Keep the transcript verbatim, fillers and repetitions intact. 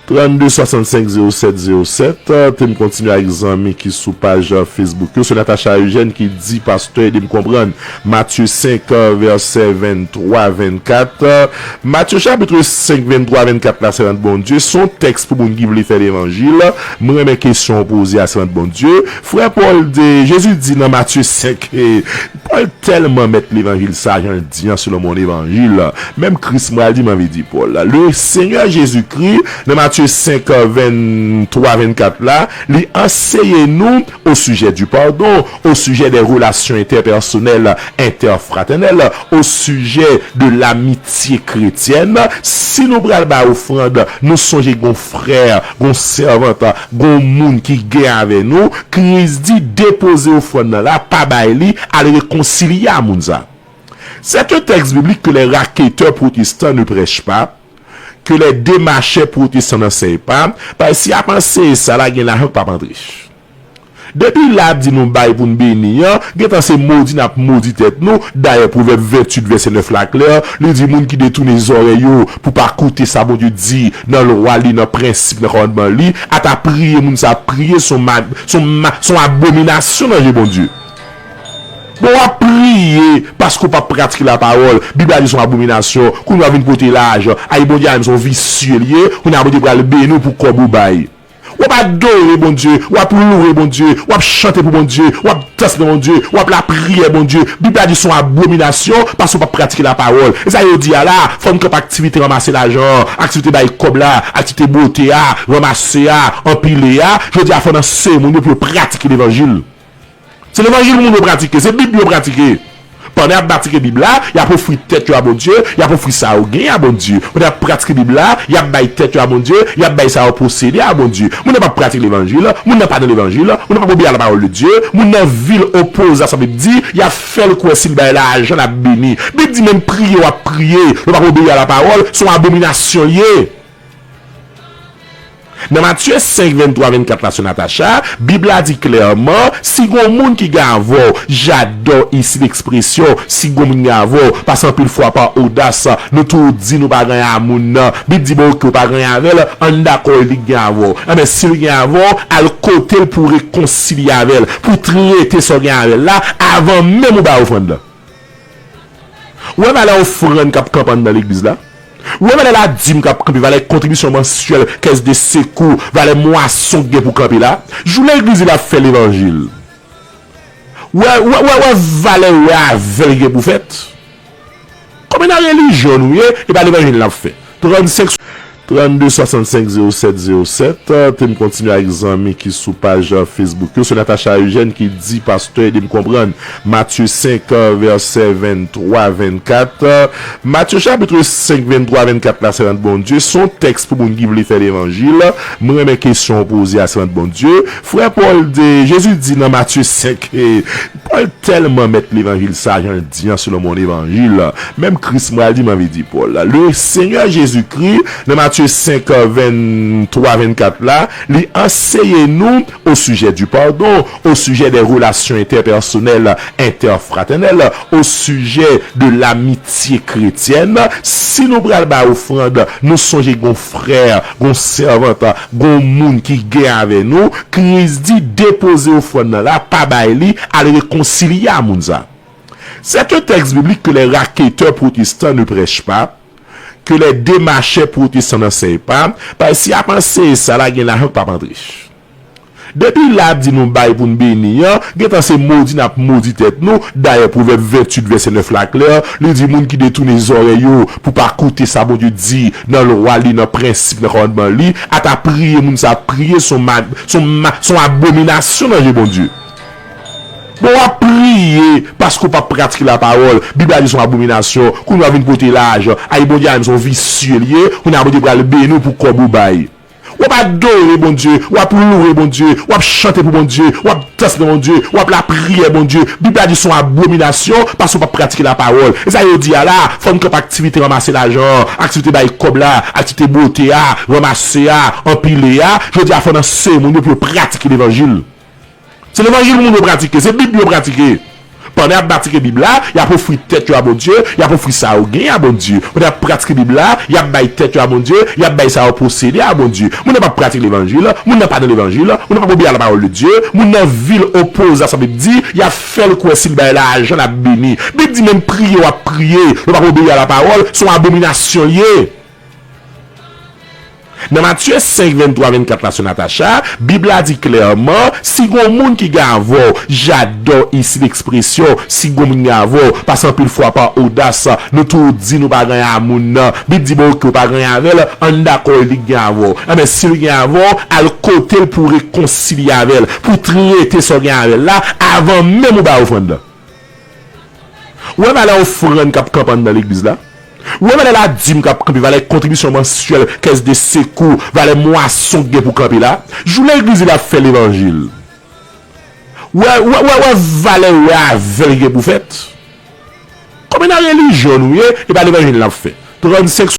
Trannde swasannsenk zewo sèt zewo sèt. Te m kontinye ak zanmi ki sou paj Facebook yo. Se Natacha Eugène ki di, Pastè, ede m konprann Matye senk, vèsè venntwa, vennkat. Matye chapit senk, venntwa, vennkat la, sèvant Bondye, se yon tèks pou moun ki vle fè levanjil. Mwen renmen kesyon w poze a, sèvant Bondye. Frè Pòl di, Jezi di nan Matye senk, Pòl tèlman mèt levanjil sa, jan l di an, selon mon évangile. Menm Kris, m pral di, m anvi di Pòl. Le Senyè Jezikri, nan Matye senk, venntwa, vennkat la, li anseye nou au sujet du pardon, au sujet des relations interpersonnelles, interfraternelles, au sujet de l'amitié chrétienne. Si nou pral bay ofrann, nou sonje gon frè, gon sèvant, gon moun ki gen avè nou, Kris di, depoze ofrann nan la, pa bay li, al rekonsilye a moun sa. C'est un texte biblique que les racketeurs protestants ne prêchent pas, que les démarcheurs protestants n'enseignent pas, paske si y ap anseye sa la, gen lajan k p ap antre. Depi la ap di nou bay pou n beni an, gentan se modi n ap modi tèt nou. Dayè, Pwovèb venntuit vèsè nèf la klè, li di, moun ki detounen zòrèy yo pou pa koute sa Bondye di nan lwa li, nan prensip, nan kòmandman li, ata priye moun sa ap priye, se yon ma-, se yon ma-, se yon abominasyon nan je Bondye. Bon, w ap priye paske w p ap pratike lapawòl. Bib la di se yon abominasyon. Kounye a w vin pote lajan. Ay, Bondye a menm se yon visye li ye. Kounye a Bondye pral beni w pou kòb ou bay. W ap adore Bondye, w ap louwe Bondye, w ap chante pou Bondye, w ap danse nan Bondye, w ap lapriyè Bondye. Bib la di se yon abominasyon paske w p ap pratike lapawòl. E sa yo di a la, fò n kanpe aktivite ranmase lajan an, aktivite bay kòb la, aktivite bwote a, ranmase a, anpile a. Jodi a, fò n anseye moun yo pou yo pratike levanjil. Se levanjil moun yo pratike, se Bib yo pratike. Pandan y ap pratike Bib la, y ap ofri tèt yo a Bondye, y ap ofri sa yo genyen a Bondye. Pandan y ap pratike Bib la, y ap bay tèt yo a Bondye, y ap bay sa yo posede a Bondye. Moun nan p ap pratike levanjil, moun nan pa nan levanjil, moun nan p ap obeyi a lapawòl de Dye, moun nan vil opoze a sa Bib di, y ap fè l kwè si l bay lajan l ap beni. Bib di menm priye w ap priye, lè w p ap obeyi a lapawòl, se yon abominasyon l ye. Nan Matye senk, venntwa, vennkat la, sè Natacha, Bib la di klèman, si gon moun ki gen avè w, j'adore ici l'expression, si gon moun gen avè w, paske anpil fwa pa odas, nou tou di nou pa gen anyen a moun nan. Bib di, bon, oke, ou pa gen anyen avè l, ann dakò li gen avè w. Enben, si l gen avè w, al kote l pou w rekonsilye avè l, pou w trete sa w gen avè l la, avan menm ou bay ofrann lan. Ou wè valè ofrann k ap kanpe anndan legliz la? Ou wè valè ladim k ap kanpe, valè kontribisyon mansyèl, kès de sekou, valè mwason k gen pou kanpe la? Jou legliz li ap fè levanjil. Ou wè, ou wè, ou wè, ou wè valè ou wè avè l gen pou fèt? Konbyen nan relijyon nou ye, e pa levanjil n ap fè? Trannsenk, trannde swasannsenk zewo sèt zewo sèt. Te m kontinye ak zanmi ki sou paj Facebook yo. Se Natacha Eugène ki di, Pastè, ede m konprann Matye senk, vèsè venntwa, vennkat. Matye chapit senk, venntwa, vennkat la, sèvant Bondye, se yon tèks pou moun ki vle fè levanjil. Mwen renmen kesyon w poze a, sèvant Bondye. Frè Pòl di, Jezi di nan Matye senk, Pòl tèlman mèt levanjil sa, jan l di an, selon mon évangile. Menm Kris, m pral di, m anvi di Pòl. Le Senyè Jezikri, nan Matye senk, venntwa, vennkat la, li anseye nou au sujet du pardon, au sujet des relations interpersonnelles, interfraternelles, au sujet de l'amitié chrétienne. Si nou pral bay ofrann, nou sonje gon frè, gon sèvant, gon moun ki gen avè nou, Kris di, depoze ofrann nan la, pa bay li, al rekonsilye a moun sa. C'est un texte biblique que les racketeurs protestants ne prêchent pas, que les démarcheurs protestants n'enseignent pas, paske si y ap anseye sa la, gen lajan k p ap antre. Depi la ap di nou bay pou n beni an, gentan se modi n ap modi tèt nou. Dayè, Pwovèb venntuit vèsè nèf la klè, li di, moun ki detounen zòrèy yo pou pa koute sa Bondye di nan lwa li, nan prensip, nan kòmandman li, ata priye moun sa ap priye, se yon ma-, se yon ma-, se yon abominasyon nan je Bondye. Bon, w ap priye paske w p ap pratike lapawòl. Bib la di se yon abominasyon. Kounye a w vin pote lajan. Ay, Bondye a menm se yon visye li ye. Kounye a Bondye pral beni w pou kòb ou bay. W ap adore Bondye, w ap louwe Bondye, w ap chante pou Bondye, w ap danse nan Bondye, w ap lapriyè Bondye. Bib la di se yon abominasyon paske w p ap pratike lapawòl. E sa yo di a la, fò n kanpe aktivite ranmase lajan an, aktivite bay kòb la, aktivite bwote a, ranmase a, anpile a. Jodi a, fò n anseye moun yo pou yo pratike levanjil. Se levanjil moun yo pratike, se Bib yo pratike. Pandan y ap pratike Bib la, y ap ofri tèt yo a Bondye, y ap ofri sa yo genyen a Bondye. Pandan y ap pratike Bib la, y ap bay tèt yo a Bondye, y ap bay sa yo posede a Bondye. Moun nan p ap pratike levanjil, moun nan pa nan levanjil, moun nan p ap obeyi a lapawòl de Dye, moun nan vil opoze a sa Bib di, y ap fè l kwè si l bay lajan l ap beni. Bib di menm priye w ap priye, lè w p ap obeyi a lapawòl, se yon abominasyon l ye. Nan Matye senk, venntwa, vennkat la, sè Natacha, Bib la di klèman, si gon moun ki gen avè w, j'adore ici l'expression, si gon moun gen avè w, paske anpil fwa pa odas, nou tou di nou pa gen anyen a moun nan. Bib di, bon, oke, ou pa gen anyen avè l, ann dakò li gen avè w. Enben, si l gen avè w, al kote l pou w rekonsilye avè l, pou w trete sa w gen avè l la, avan menm ou bay ofrann lan. Ou wè valè ofrann k ap kanpe anndan legliz la? Ou wè valè ladim k ap kanpe, valè kontribisyon mansyèl, kès de sekou, valè mwason k gen pou kanpe la? Jou legliz li ap fè levanjil. Ou wè, ou wè, ou wè, ou wè valè yo avè l gen pou fèt? Konbyen nan relijyon nou ye, e pa levanjil n ap fè? Trannsenk